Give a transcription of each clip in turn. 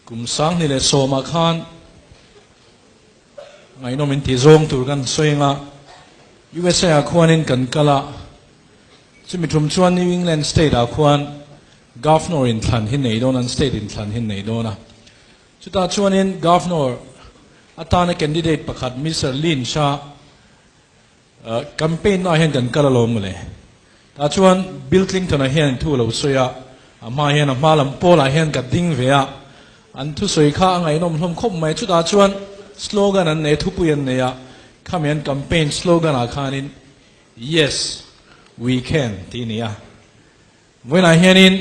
Kum 2010 ah khan ngaihnawm in tih zawng tur kan sawi anga USA ah khuanin kan kal a, chumi tum chuan New England state ah khuan Governor in thlan hi nei dawn an state in thlan hi nei dawn a, chutah chuanin Governor atana candidate pakhat Mister Lynch a Campaign naah hian kan kal alawm mawle. Tah chuan Bill Clinton-a hian thu a lo sawi a, a hma hian a hma lam pawlah hian ka ding ve a, an thusawi kha a ngaihnawm hlawm khawp mai. Chutah chuan slogan an nei a, thupui an nei a, khami an campaign slogan-ah khanin Yes, we can tih a ni a. Vawiinah hianin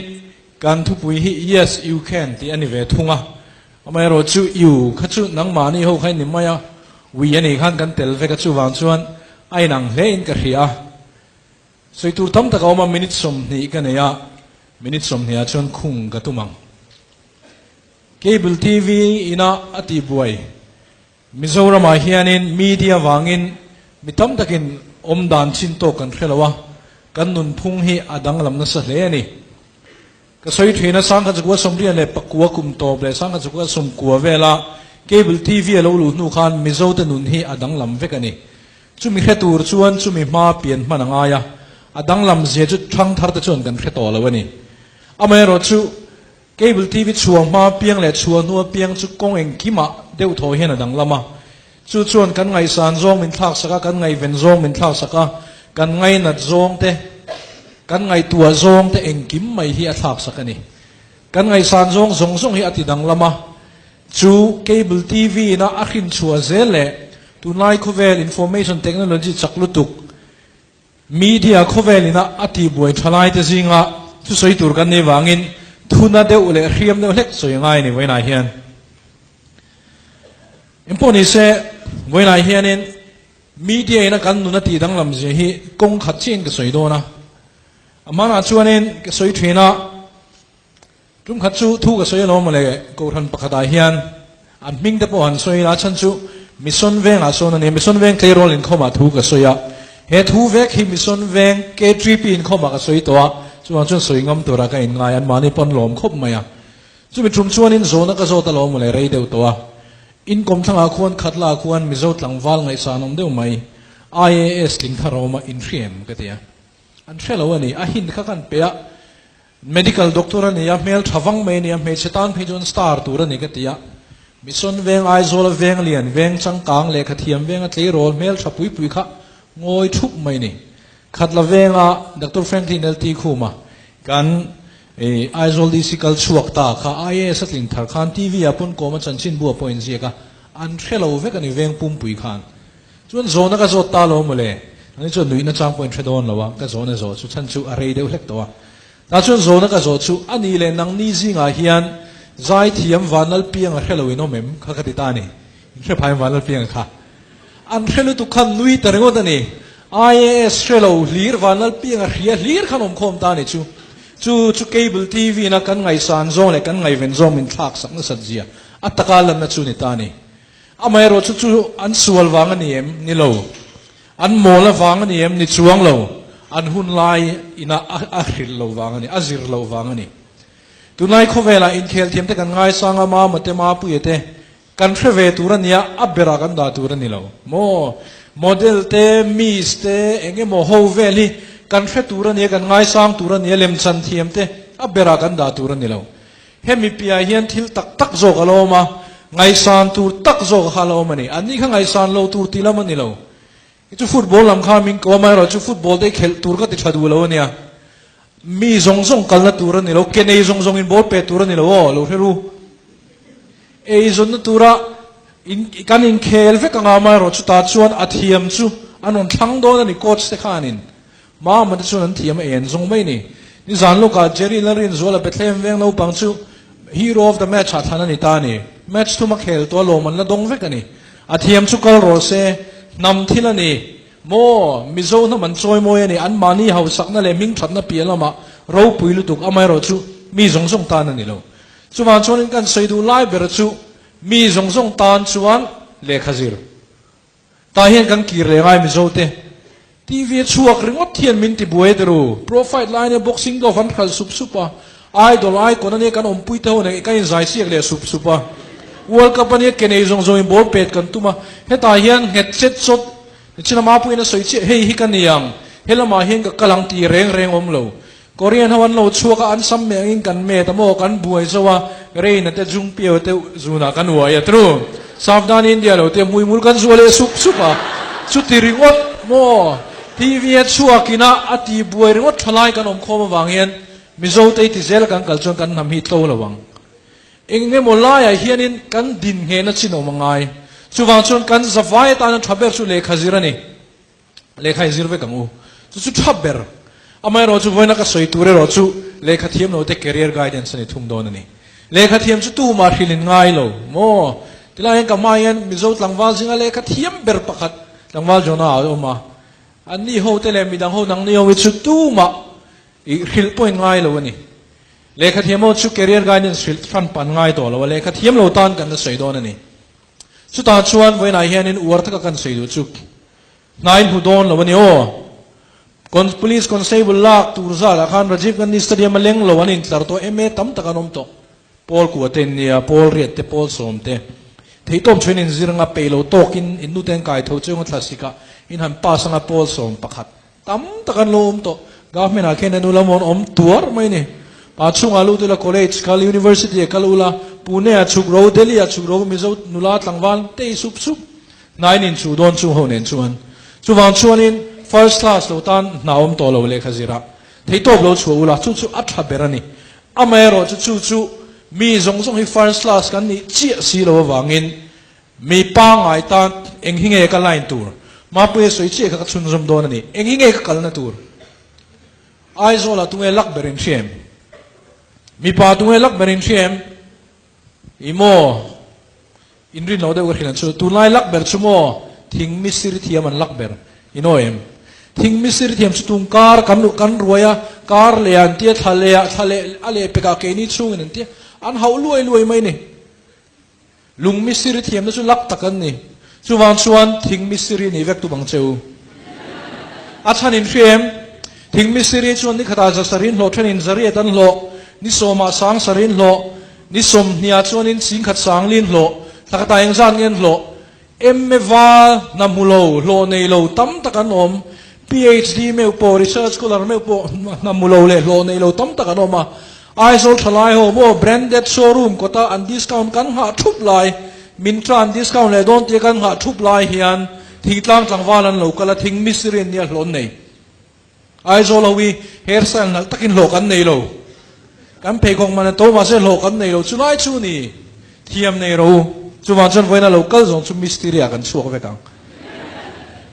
kan thupui hi Yes, you can tih a ni ve thung a, amaherawh chu you kha chu nangmahni ho kha i ni mai a, we a nih khan kan tel vek a, chuvang chuan a inang hle in ka hria a. Sawi tur tam tak a awm a, minute 20 ka nei a, minute 20 ah chuan khung ka tum ang. Cable TV ina a tihbuai Mizoramah hianin media vangin mi tam takin awm dan chin tawk kan hre lo a, kan nunphung hi a danglam nasa hle a ni. Ka sawi thin a, 1989 kum tawp leh 1990 vela Cable TV a lo luh hnu khan Mizote nun hi a danglam vek a ni. Chumi hre tur chuan chumi hma pian hman a ngai a, a danglam zia chu thangtharte chuan kan hre tawh lo a ni. Amaherawhchu, Cable TV chhuah hma piang leh chhuah hnua piang chu kawng engkimah deuh thaw hian a danglam a. Chu chuan kan ngaihsan zawng min thlak sak a, kan ngaihven zawng min thlak sak a, kan ngainat zawng te, kan ngaihtuah zawng te engkim mai hi a thlak sak a ni. Kan ngaihsan zawng zawng zawng hi a ti danglam a. Chu Cable TV ina a hrin chhuah zel leh tunlai khawvel information technology chak lutuk, Media khawvel ina a tihbuai tha lai te zinga thusawi tur kan nih vangin thuna deuh leh hriam deuh hlek sawi a ngai a ni vawiinah hian. Engpawh ni se, vawiinah hianin media ina kan nun a tih danglam zia hi kawng khat chiahin ka sawi dawn a. A hmanah chuanin ka sawi thin a, tum khat chu thu ka sawi alawm mawle Kohhran pakhatah hian an hming te pawh han sawi ila a chhan chu Mission Vengah sawn a ni a, Mission Veng tleirawl inkhawmah thu ka sawi a, he thu vek hi Mission Veng K3P inkhawmah ka sawi tawh a, chuvang chuan sawi ngam tura ka inngai an mahni pawn lawm khawp mai a. Chumi tum chuanin zawhna ka zawt alawm mawle rei deuh tawh a, in kawmthlangah khuan Khatla khuan Mizo tlangval ngaihsan awm deuh mai IAS tling thar a awm a, inhriam ka ti a, an hre lo a ni, a hint kha kan pe a, Medical doctor a ni a, hmel tha vang mai a ni a, hmeichhe tan phei chuan star tur a ni ka ti a. Mission veng Aizawl a veng lian, veng changkang, lehkha thiam veng a tleirawl hmel tha pui pui kha ngawi thup mai a ni. Khatla venga Doctor Franklin LT Khuma kan Aizawl DC kal chhuak ta kha IAS a tlin thar khan TV ah pawn kawm a chanchinbu ah pawh inziak a, an hre lo vek a ni veng pumpui khan. Chuan zawhna ka zawt ta lo mawle, ani chuan nuihna chang pawh in hre dawn lo a, ka zawhna zawh chu chhan chu a rei deuh hlek tawh a. Tah chuan zawhna ka zawh chu a ni leh nangni zingah hian zaithiam Vanlalpianga hre lo in awm em kha ka ti ta a ni. In hre phai em Vanlalpianga kha? An hre lutuk khan nui ta ringawt a ni. IAS hre lo hlir Vanlalpianga hria hlir khan awm khawm ta a ni chu. Chu chu Cable TV na kan ngaihsan zawng leh kan ngaihven zawng min thlak sak nasat zia a taka lanna chu ni ta a ni. Amaherawh chu chu an sual vang a ni em? Ni lo. An mawl avang a ni em? Ni chuang lo. An hun lai ina a hrilh lo vang a ni, a zir lo vang a ni. Tunlai khawvelah inkhel thiam te kan ngaisang a, mama te, mapuia te kan hre ve tur a nia, a berah kan dah tur a ni lo. Maw? Model te, miss te, eng emaw ho vel hi kan hre tur a nia, kan ngaisang tur a nia, lemchan thiam te a berah kan dah tur a ni lo. Hemi piah hian thil tak tak zawk a lo awm a, ngaihsan tur tak zawk kha a lo awm a ni. Anni kha ngaihsan lo tur tih lam a ni lo. I chu football lam kha min ko a, amaherawh chu football te i khelh tur ka ti tha duh lo a nia. Mi zawng zawng kalna tur a ni lo, ke nei zawng zawngin ball pe tur a ni lo aw, lo hre ru. Eizawnna tura in kan inkhel vek anga, amaherawh chutah chuan a thiam chu an rawn thlang dawn a ni coach te khanin. Mama te chuan an thiam a en zawng mai ni. Nizan lawkah Jerry Lalrinzuala Bethlehem veng naupang chu Hero of the Match ah thlan a ni ta a ni. Match thum a khel tawh a lawm an la dawng vek a ni. A thiam chu kal rawh se, hnam thil a ni. Maw, Mizo hnam an chawi mawi a ni. An mahni hausakna leh hmingthatna piah lamah ropui lutuk amaherawh chu mi zawng zawng tan a ni lo. Chuvang chuanin kan sawi duh lai ber chu mi zawng zawng tan chuan lehkha zir. Tah hian kan kir leh ngai Mizo te. TV a chhuak ringawt hian min ti buai der u. Profile lai nia boxing glove an hralh sup sup a. Idol icon ania kan awmpui te ho nen kan inzai siak leh sup sup a. World Cup ania ke nei zawng zawngin ball pet kan tum a. Hetah hian nghet chet chawt nichina Mapuiin a sawi chiah hei hi ka ni ang, helamah hian ka kal ang tih reng reng awm lo. Korean ho an lo chhuak a, an sam meh angin kan met a maw, kan buai zo a, Reina te Jungpyo te zunah kan uai a tru. Savdan India lo te hmuimul kan zuah leh sup sup a, chuti ringawt maw TV a chhuakin a a ti buai ringawt tha lai kan awm khawm avang hian Mizo te ti zel kan kal chuan kan hnam hi tlo lo ang. Eng emaw laiah hianin kan din nghehna chin awm a ngai. Chuvang chuan kan zavai atana tha ber chu lehkha zir a ni. Lehkha i zir vek ang u. Chu chu tha ber. Amaherawh chu vawiina ka sawi tur erawh chu lehkha thiam lo te career guidance a ni thung dawn a ni. Lehkha thiam chu tumah hrilh in ngai lo maw? Tilai hian ka hma hian Mizo tlangval zinga lehkha thiam ber pakhat tlangval Jonah a awm a. Anni ho te leh midang ho nangni ho hi chu tumah i hrilh pawh in ngai lo a ni. Lehkha thiam ho chu career guidance hrilh hran pan ngai tawh lo a, lehkha thiam lo tan kan la sawi dawn a ni. Chutah chuan vawiinah hianin uar taka kan sawi duh chu hnai hmu dawn lo a ni aw. Con Police Constable lak tur zatah khan Rajiv Gandhi Stadium a leng lo an intlar tawh MA tam tak an awm tawh. Pawl kua te nia, pawl riat te, pawl sawm te. Theihtawp chuan inzir anga peih lo tawkin in nute an kai tho chunga thlasik ah in han pass anga pawl 11. Tam tak an lo awm tawh. Government ah khian enu lam an awm tuar mai ni. Pa chhungah lut ula college kal, university ah kal ula, Pune ah chhuk ro, Delhi ah chhuk ro, Mizo nula tlangval te i sup sup hnain in chuh dawn chung ho nen chuan. Chuvang chuanin first class lo tan hna awm tawh lo lehkha zirah theihtawp lo chhuah ula, chu chu a tha ber a ni. Amaherawh chu chu chu mi zawng zawng hi first class kan nih chiah si lo avangin Mi pangngai tan eng hi nge ka line tur? Mapuia sawi chiah kha ka chhunzawm dawn a ni. Eng hi nge ka kalna tur? Aizawlah tunge lak ber in hria em? Mipa tunge lak ber in hria em? I maw? In rin lo deuh ka hrilh ang chu. Tunlai lak ber chu maw thing misiri thiam an lak ber i nawi em? Thing misiri thiam chu tung kar kan kan ruai a, kar leh an tia, thla leh ah, thla leh a leh pekah keini chhungin an tia, an hauh luai luai mai ni. Lung misiri thiamna chu lak tak an ni. Chuvang chuan thing misiri ni vek tum ang che u. A chhan in hria em? Thing misiri chuan ni khatah za sarin hlawh thenin zariat an hlawh, ni sawmah sang sarin hlawh, ni sawmhniah chuanin singkhat sanglin hlawh, thla khatah engzat nge an hlawh? Emme val, hna hmu lo, hlawh nei lo tam tak an awm. PhD meuh pawh, research scholar meuh pawh hna hmu lo leh hlawh nei lo tam tak an awm a. Aizawl thalai ho maw branded showroom kawta an discount kan nghah thup lai, Myntra an discount leh dawn tia kan nghah thup lai hian thingtlang tlangval an lo kal a, thing mistiri an nia hlawh an nei. Aizawl ho hi hairstyle nalh takin hlawh kan nei lo. Kan pheikhawk man a to mahse hlawh kan nei lo. Chulai chu ni thiam nei ro u. Chuvang chuan vawiin a lo kal zawng chu mistiri ah kan chhuak vek ang.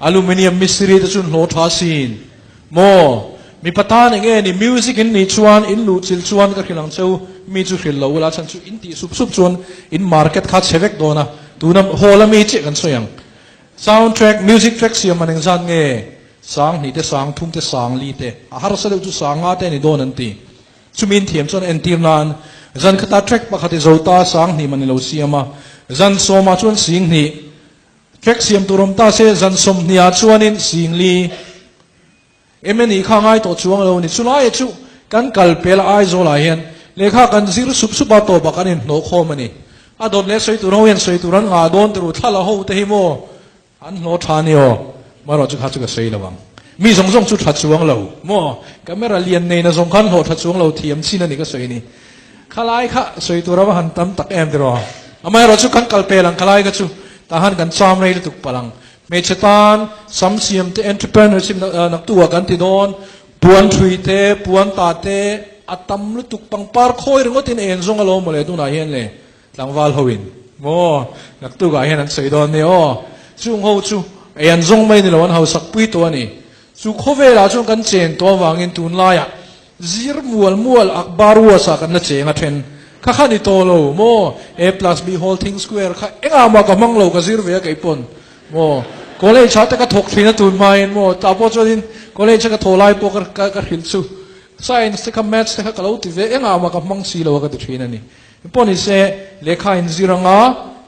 Aluminium mistiri te chuan hlawh tha sin. Maw? Mipa tan eng nge ni music in nih chuan in luh chilh chuan ka hrilh ang che u. Mi chu hrilh lo ula chhan chu in tih sup sup chuan in market kha chhe vek dawn a. Tuna hall a mi chiah kan sawi ang. Sound track, music track siam man engzat nge? 2000 te, 3000 te, 4000 te, a harsa deuh chu 5000 te a ni dawn an ti. Chumi in thiam chuan entir nan zan khata track pakhat i zo ta 2000 man i lo siam a, zan sawmah chuan 2000 track siam tur awm ta se zan 20 ah chuanin 4000 MNE kha ngai tawh chuang lo a ni. Chulai chu kan kal pel a Aizawl ah hian lehkha kan zir sup sup a tawpah kan inhnawh khawm a ni. A dawt leh sawi tur ho hian sawi tur an ngah dawn tur thla la ho te hi maw An hlawh tha ni aw, marawh chu kha chu ka sawi lo ang. Mi zawng zawng chu tha chuang lo maw? Camera lian nei na zawng khan hlawh tha chuang lo thiam chin a ni ka sawi ni. Khalai kha sawi tur a va han tam tak em tiraw? Amaherawh chu kan kal pel ang khalai kha chu tah han kan cham rei lutuk palh ang. Hmeichhe tan sam siam te entrepreneurship naktu ah kan ti dawn, puan thui te, puan ta te a tam lutuk pangpar khawi ringawt in en zawng alawm mawle tunah hian le. Tlangval ho in maw naktuk ah hian an sawi dawn nia aw. Chung ho chu ei an zawng mai ni lo an hausak pui tawh a ni. Chu khawvel ah chuan kan chen tawh avangin tunlai ah zir mual mual akbar was ah kan la cheng a then kha kha ni tawh lo maw A plus B whole thing square kha engah mah ka hmang lo ka zir ve a kei pawn maw college ah te ka thawk thin a tun hmain maw tah pawh chuanin college a ka thawh lai pawh ka ka hrilh chu science te kha maths te kha ka lo ti ve engah mah ka hmang si lo a ka ti thin a ni. Pawh ni se, lehkha in zir anga,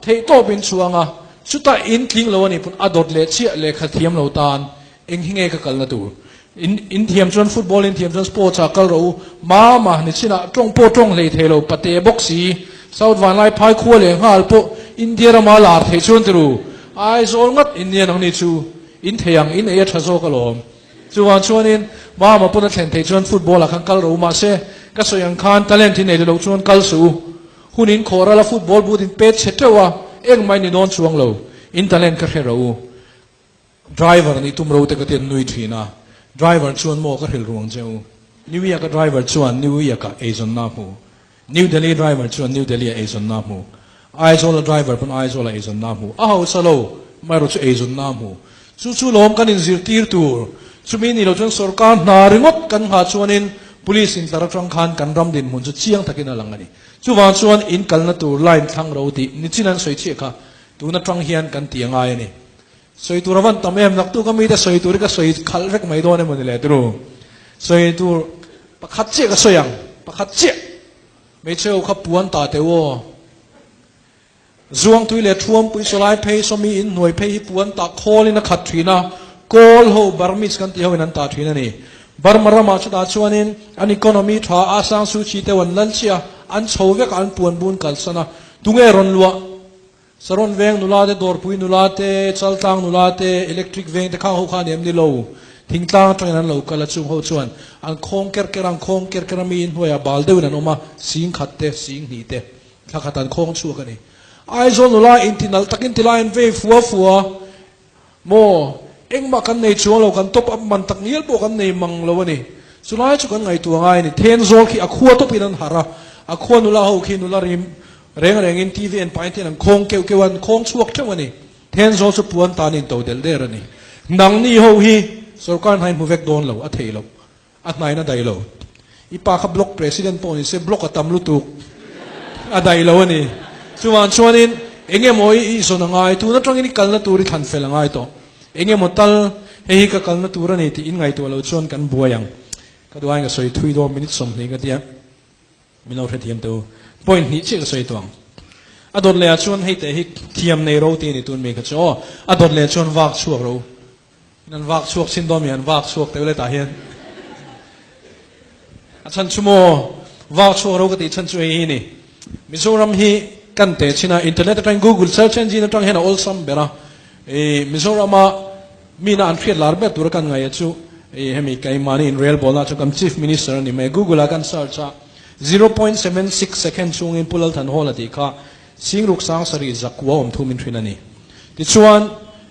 theihtawp in chhuah anga, chutah in tling lo a nih pawn a dawt leh chiah lehkha thiam lo tan eng hi nge ka kalna tur? In in thiam chuan football in thiam chuan sports ah kal rawh u. Mama ni chinah tawng pawh tawng hlei thei lo pate bawk si. South Vanlai phai khua leh nghal pawh India rama lar theih chuan ti ru. Aizawl ngat Indian ang ni chu in thei ang in ei a tha zawk alawm. Chuvang chuanin Mama pawn a thlen theih chuan football ah khan kal rawh u mahse ka sawi ang khan talent hi nei lo chuan kal suh u. Hun in khawh ral a football boot in pet chhe teuh a engmah in ni dawn chuang lo. In talent kha hre rawh u. Driver nih tum ro te ka ti an nui thin a, driver chuan maw ka hrilh ruang che u. New York a driver chuan New York ah eizawnna a hmu. New Delhi driver chuan New Delhi ah eizawnna a hmu. Aizawl a driver pawn Aizawl ah eizawnna a hmu. A hausa lo, amaherawh chu eizawnna a hmu. Chu chu lawm kan inzirtir tur. Chumi nih loh chuan sorkar hna ringawt kan nghah chuanin police intlar atang khan kan ram dinhmun chu chiang takin a lang a ni. Chuvang chuan in kalna tur line thlang ro tih nichin an sawi chiah kha tun atang hian kan ti a ngai a ni. Sawi tur a van tam em, naktuk a mite sawi tur hi ka sawi khalh vek mai dawn emaw ni le turu. Sawi tur pakhat chiah ka sawi ang, pakhat chiah. Hmeichhe ho kha puan ta teh u aw. Zuangtui leh Thuampui sawlai phei sawmi in hnuai phei hi puan tah khawlin a khat thin a, Kawl ho Burmese kan tih ho in an tah thin a ni. Burma ramah chutah chuanin an economy tha a sang Suu Kyi te an lal chiah a, an chho vek a an puan bun kalsan a, tunge rawn luah? Saron veng nula te, Dawrpui nula te, Chaltlang nula te, Electric veng te khang ho kha nem ni lo. Thingtlang atangin an lo kal a, chung ho chuan an khawng ker ker a, an khawng ker ker a, mi inhnuaiah bal deuhin an awm a, sing khat te, sing hnih te, thla khat an khawng chhuak a ni. Aizawl nula inti nalh takin tilai an vei fua fua maw? Engmah kan nei chuang lo, kan top up man tak ngial pawh kan nei mang lo a ni. Chulai chu kan ngaihtuah ngai a ni. Thenzawl khi a khua tawpin an harh a, a khua nula ho khi nula rim Reng rengin TV en pahin ten an khawng keuh keuh a, an khawng chhuak theuh a ni. Thenzawl chu puan tan in to delh der a ni. Nangni ho hi sorkar hnai hmu vek dawn lo, a thei lo, a hnain a daih lo. I pa kha block president pawh ni se block a tam lutuk, a daih lo a ni. Chuvang chuanin eng emaw i zawn a ngai, tun atangin i kalna tur i thlan fel a ngai tawh. Eng emaw tal hei hi ka kalna tur a ni tih in ngaihtuah lo chuan kan buai ang. Ka duhaiin ka sawi thui dawn minute 20 ka tia. Min lo hrethiam teh u. Point hnih chiah ka sawi tawh ang. A dawt leh ah chuan hei teh hi thiam nei ro ti a ni tun mi kha chu aw. A dawt leh chuan vak chhuak ro. In an vak chhuak chin dawn mi an vak chhuak teh u le tah hian. A chhan chu maw vak chhuak ro ka tih chhan chu hei hi ni. Mizoram hi kan teh chin a, internet atangin Google search engine atang hian a awlsam ber a. I Mizorama mina an hriat lar ber tura kan ngaih a chu i hemi keimahni inrelbawlna chu kan Chief Minister a ni mai. Google ah kan search a, 0.76 second chhungin Pu Lalthanhawla tih kha Singruk sang sarih zakua awm thum in hrin a ni. Tichuan,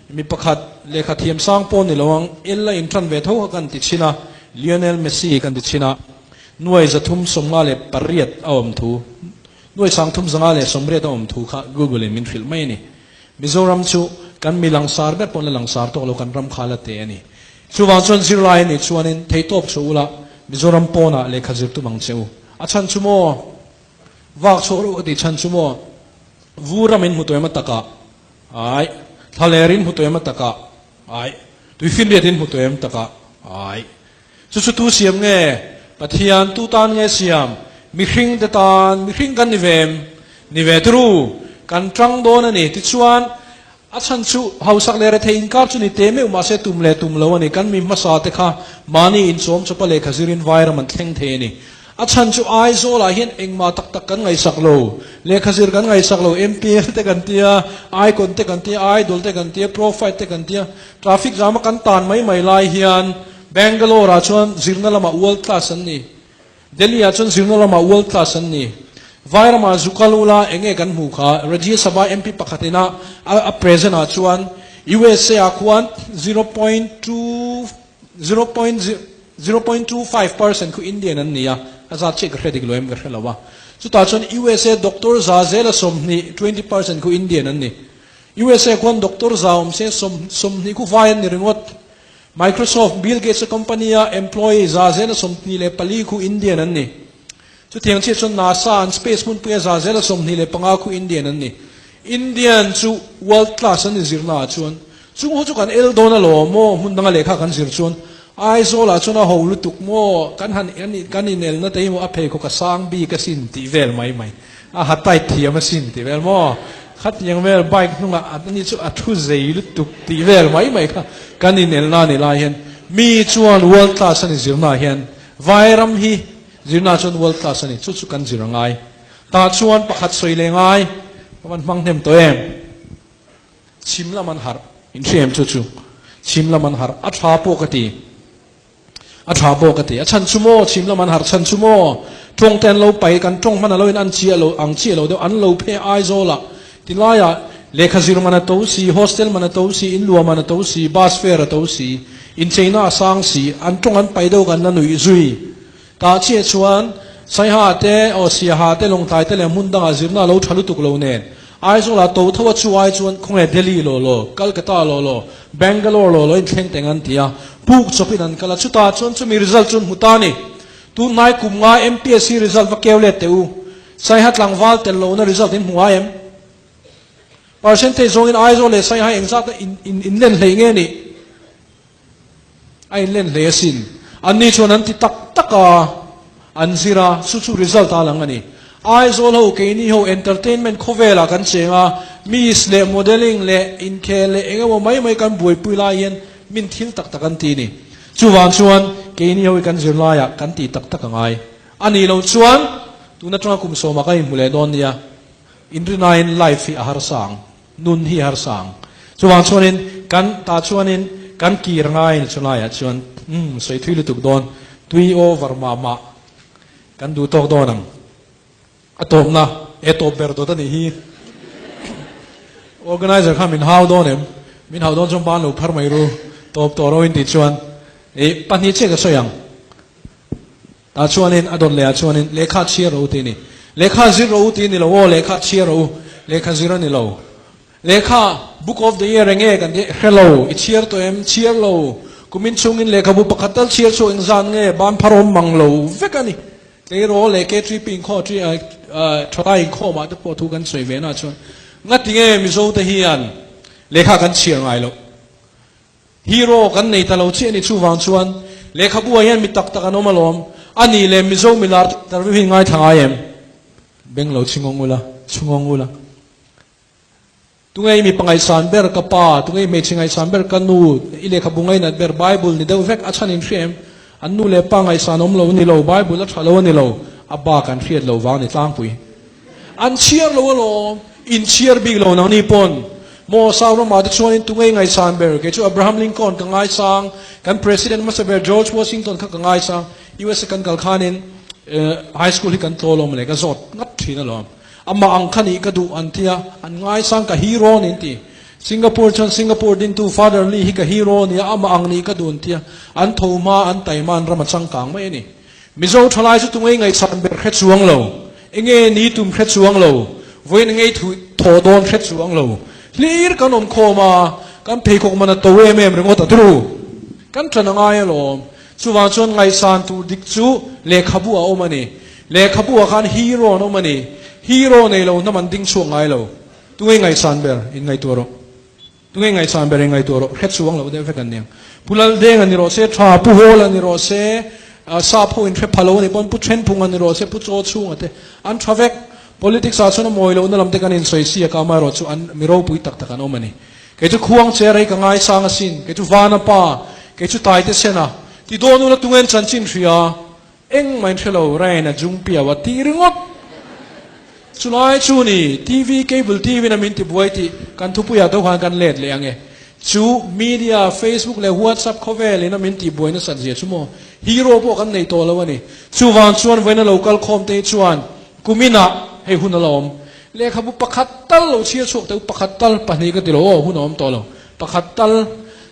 mi pakhat lehkha thiam sang pawh ni lo ang, el a intran ve tho kha kan ti chhin a, Lionel Messi kan ti chhin a, nuai 358 a awm thu, nuai 358 a awm thu kha Google in min hrilh mai a ni. Mizoram chu kan mi langsar ber pawh la langsar tawk lo kan ram kha la te a ni. Chuvang chuan zirlai a nih chuanin theihtawp chhuah ula Mizoram pawnah lehkha zir tum ang che u. A chhan chu maw? Vak chhuah reuh ka tih chhan chu maw? Vu ram in hmu tawh em a takah? Ai. Thlaler in hmu tawh em a takah? Ai. Tuifinriat in hmu tawh em takah? Ai. Chu chu tu siam nge? Pathian tu tan nge siam? Mihring te tan, mihring kan ni ve em? Ni ve turu, kan tang dawn a ni. Tichuan, a chhan chu hausak leh rethei inkar chu ni te meuh mahse tum leh tum lo a ni. Kan mi hmasa te kha mahni inchawm chawpa lehkha zirin vairam an thleng thei a ni. A chhan chu Aizawlah hian engmah tak tak kan ngaihsak lo, lehkha zir kan ngaihsak lo, MPL te kan tia, Icon te kan tia, Idol te kan tia, Pro Fight te kan tia, traffic jam a kan tan mai mai lai hian Bangalore ah chuan zirna lamah world class an ni, Delhi ah chuan zirna lamah world class an ni. Vairamah zu kal ula enge kan hmuh kha, Rajya Sabha MP pakhat ina a present ah chuan USA ah khuan 0.2 0.0.25 percent khu Indian an ni a, a zat chiah ka hre dik lo em ka hre lo a. Chutah chuan USA doctor za zela 20, 20% khu Indian an ni. USA khuan doctor za awm se 20 khu vai an ni ringawt. Microsoft, Bill Gates-a company-a employee za zela 24 khu Indian an ni. Chutiang chiah chuan NASA an space hmunpuia za zela 25 khu Indian an ni. Indian chu world class an ni zirnaah chuan. Chung ho chu kan el dawn alawm maw, hmun danga lehkha kan zir chuan Aizawlah chuan a ho lutuk maw, kan han kan inelna te hi maw a pheikhawk a sang bik asin tih vel mai mai, a ha tight thiam asin tih vel maw, khatiang vel bike hnungah a ni chu a thu zei lutuk tih vel mai mai kha kan inelna a ni lai hian. Mi chuan world class a ni zirna ah hian Vairam hi zirna ah chuan world class a ni. Chu chu kan zir a ngai. Tah chuan pakhat sawi leh ngai ka van hmang hnem tawh em? Chhim lam an harh. In hria em chu chu? Chhim lam an harh. A tha pawh ka ti. A tha pawh ka ti. A chhan chu maw? Chhim lam an harh chhan chu maw? Tawng te an lo pai, kan tawng hman a lo in an chiah lo, ang chiah lo deuh, an lo phe Aizawl ah. Tilai ah lehkha zir man a to si, hostel man a to si, in luah man a to si, bus fare a to si, incheina a sang si, an tawng an pai deuh kan la nuih zui. Tah chiah chuan Saiha te, aw Siaha te, Lawngtlai te leh hmun dangah zirna a lo tha lutuk lo nen, Aizawlah to tho a chu ai chuan khawnge Delhi law law, Calcutta law law, Bangalore law law in thleng teng an ti a, puk chawpin an kal a, chutah chuan chumi result chu an hmu ta a ni. Tunhnai kum nga MPSC result va keu let teh u, Saiha tlangval tel lohna result in hmu ngai em? Percentage zawngin Aizawl leh Saiha engzat in len hleih nge nih? A inlen hle asin. Anni chuan an ti tak tak a, an zir a, chu chu result a lang a ni. Aizawl ho, keini ho entertainment khawvelah kan cheng a, miss leh modelling leh inkhel leh eng emaw mai mai kan buaipui lai hian min thil tak tak an ti a ni. Chuvang chuan keini ho hi kan zir laiah kan ti tak tak a ngai. A nih loh chuan tun atanga kum sawmah kan inhmu leh dawn nia. Inrinain life hi a harsa ang. Nun hi harsa ang. Chuvang chuanin kan tah chuanin kan kir ngaiin chulaiah chuan umm sawi thui lutuk dawn, tui over mah mah kan duh tawk dawn ang. A tawpna e tawp ber dawt a nih hi. Organizer kha min hau dawn em? Min hau dawn chuan ban lo phar mai ru. Tawp tawh ro in tih chuan eh pahnih chiah ka sawi ang. Tah chuanin a dawt lehah chuanin lehkha chhiar ro tih a ni. Lehkha zir ro tih a ni lo aw, lehkha chhiar ro, lehkha zir a ni lo. Lehkha, Book of the Year enge kan tih hre lo, i chhiar tawh em? Chhiar lo. Kumin chhungin lehkhabu pakhat tal chhiar chhuak engzan nge ban phar awm mang lo vek a ni. Tleirawl leh K3P inkhawm thalai inkhawmah te pawh thu kan sawi ve na chuan ngati nge Mizo te hian lehkha kan chhiar ngai loh? Hero kan nei ta lo chiah a ni chuvang chuan lehkhabu ah hian mi tak tak an awm alawm. A nih leh Mizo milar interview hi ngaithla ngai em? Beng lo chhingawng ula, chhungawng ula. Tunge i mipa ngaihsan ber ka pa, tunge i hmeichhe ngaihsan ber ka nu, i lehkhabu ngainat ber Bible ni deuh vek a chhan in hria em? An nu leh pa ngaihsan awm lo a ni lo, Bible a tha lo a ni lo, a bak an hriat lo vang ni tlangpui. An chhiar lo alawm, in chhiar bik lo nangni pawn. Maw Sauramah te chuanin tungei ngaihsan ber, kei chu Abraham Lincoln ka ngaisang, kan President hmasa ber George Washington kha ka ngaisang, USA kan kal khanin high school hi kan tlaw alawm le ka zawt ngat thin alawm. Amah ang kha nih ka duh an tia, an ngaisang ka hero nin ti. Singapore chuan Singapore dintu Father Lee hi ka hero nia, amah ang nih ka duh an tia, an tho hma an taima an ram a changkang mai a ni. Mizo thalai chu tungei ngaihchhan ber hre chuang lo, enge ni tum hre chuang lo, vawiin engei thu thaw dawn hre chuang lo. Hlir kan awm khawm a, kan pheikhawk man a to em em ringawt a turu. Kan ṭan a ngai alawm. Chuvang chuan ngaihsan tur dik chu lehkhabu a awm a ni. Lehkhabu ah khan hero an awm a ni. Hero nei lo hnam an ding chhuak ngai lo. Tungei ngaihsan ber in ngaihtuah rawh. Tunge ngaihsan ber in ngaihtuah rawh, hre chuang loh deuh vek an niang. Pu Laldeng a ni rawh se, Tha Pu Hawl a ni rawh se, Sap ho in hre pha lo a ni pawn Pu Thenphung a ni rawh se, Pu Chaw Chhung a te an tha vek. Politics ah chuan a mawi lohna lam te kan insawi si a, ka amaherawh chu an mi ropui tak tak an awm a ni. Kei chu Khuang che rei ka ngaisang asin, kei chu Vana pa, kei chu Taite Sena, ti dawn ula tunge an chanchin hria? Engmah in hre lo, Rain a jung piau a ti ringawt. Chulai chu ni, TV, cable TV in a min ti buai tih kan thupuiah deuh khan kan let leh ang e. Chu media, Facebook leh WhatsApp khawvel in a min tih buai nasat zia chu maw? Hero pawh kan nei tawh lo a ni. Chuvang chuan vawiin a lo kal khawm te hi chuan kuminah hei hun a la awm. Lehkhabu pakhat tal lo chhiar chhuak teh u, pakhat tal, pahnih ka ti lo aw, hun a awm tawh lo. Pakhat tal,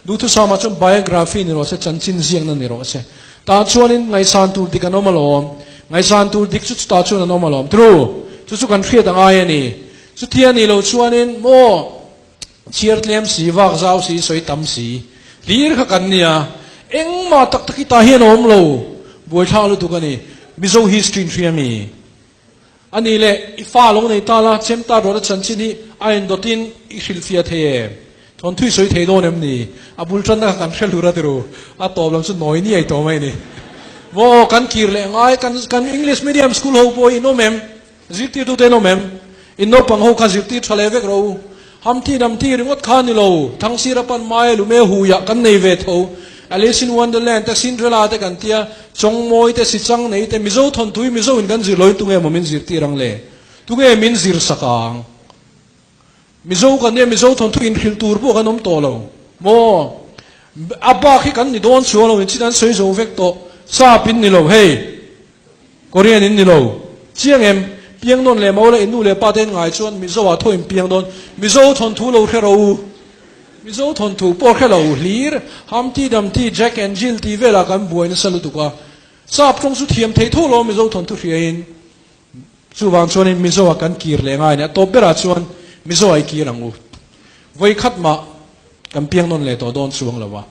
duhthusama chuan biography ni rawh se, chanchin ziakna ni rawh se. Tah chuanin ngaihsan tur dik an awm alawm. Ngaihsan tur dik chu chutah chuan an awm alawm. True. Chu chu kan hriat a ngai a ni. Chutia ni lo chuanin maw chhiar tlem si, vak zau si, sawi tam si hlir kha kan nia. Engmah tak tak hi tah hian a awm lo. Buaithlak lutuk a ni. Mizo history in hria mi? A nih leh, i fa lo nei ta la, chemta rawt a chanchin hi a endawtin i hrilhfiah thei em? Thawnthui sawi thei dawn em ni? A bul tanna kha kan hre hlur a tiru, a tawp lam chu nawi niai tawh mai ni. Maw, kan kir leh ngai, kan kan English medium school ho pawh hi in awm em? Zirtirtute in awm em? In naupang ho kha zirtir tha leh vek rawh u. Hamthi namthi ringawt kha ni lo, Thangsira pan mai lume huiah kan nei ve tho. Alice in Wonderland te, Cinderella te kan tia, Chawngmawi te, Sichang nei te, Mizo thawnthu hi Mizo in kan zir loin tunge maw min zirtir ang le? Tunge min zir sak ang? Mizo kan nia, Mizo thawnthu inhrilh tur pawh kan awm tawh lo maw? A bak hi kan ni dawn chuang lo, inchhin an sawi zo vek tawh. Sap in ni lo hei, Korean in ni lo. Chiang em? Piang nawn leh mau la in nu leh pa te in ngai chuan Mizo ah tho in piang dawn. Mizo thawnthu lo hre ro u. Mizo thawnthu pawh hre lo hlir. Humpty Dumpty, Jack and Jill tih velah kan buai nasa lutuk a. Sap tawng chu thiam thei tho lo Mizo thawnthu hria in. Chuvang chuanin Mizo ah kan kir leh ngai a ni. A tawp berah chuan Mizo ah i kir ang u. Vawi khat mah kan piang nawn leh tawh dawn chuang lo a.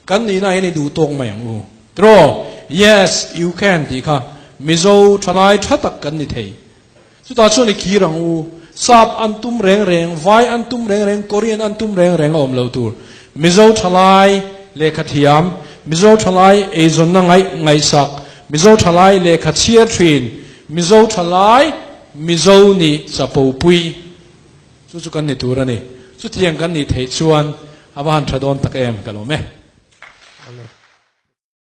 Kan nihna hian i duh tawk mai ang u. Tiraw? Yes, you can tih kha Mizo thalai tha tak kan ni thei. Chutah chuan i kir ang u. Sap an tum reng reng, Vai an tum reng reng, Korean an tum reng reng a awm lo tur. Mizo thalai lehkha thiam, Mizo thalai eizawnna ngaih ngaihsak, Mizo thalai lehkha chhiar thin, Mizo thalai Mizo nih chapopui. Chu chu kan ni tur a ni. Chutiang kan nih theih chuan a va han tha dawn tak em ka lawm e. Amen.